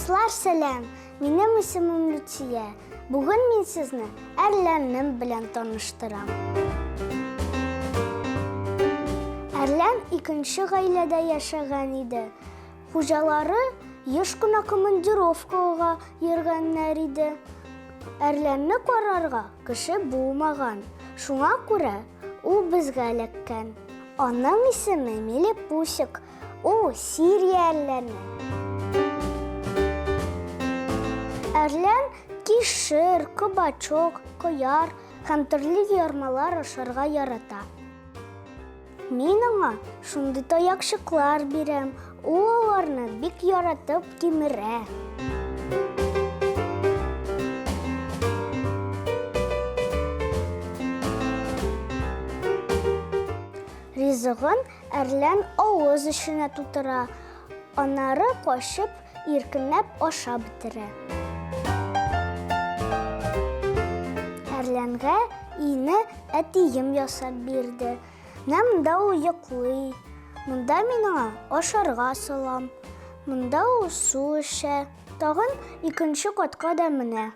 Дуслар, сәлам! Минем исемем Люция. Бүген мин сезне Әрләнем белән таныштырам. Әрлән икенче гаиләдә яшәгән иде. Хуҗалары еш кына командировкага йөргәннәр иде. Әрләнне карарга кеше булмаган. Шуңа күрә ул безгә эләккән. Аның исеме Милепусик. Ул Сирия әрләне. Әрлән кишер, кабачок, кыяр һәм төрле ярмалар ашарга ярата. Мин аңа шундый таякчыклар бирәм, ул аларны бик яратып кимерә. Ризыгын Әрлән авыз эченә тутыра, аннары качып, иркенләп ашап бетерә. Әрләнгә өйне әтием ясап бирде. Менә монда ул йоклый. Монда мин аңа ашарга салам. Монда ул су эчә. Тагын икенче катка да менә.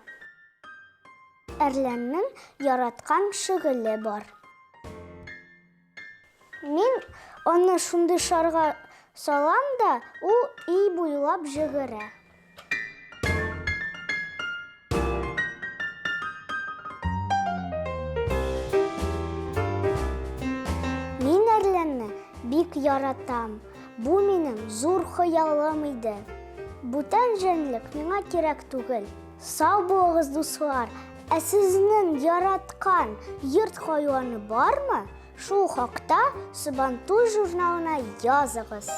Әрләннең яраткан шөгыле бар. Мин аны шундый шарга салам да, ул өй буйлап җөгерә. Мин әрләнне бик яратам. Бу минем зур хыялым иде. Бүтән җәнлек миңа кирәк түгел. Сау булыгыз, дуслар! Ә сезнең яраткан йорт хайваны бармы? Шул хакта Сабантуй журналына языгыз.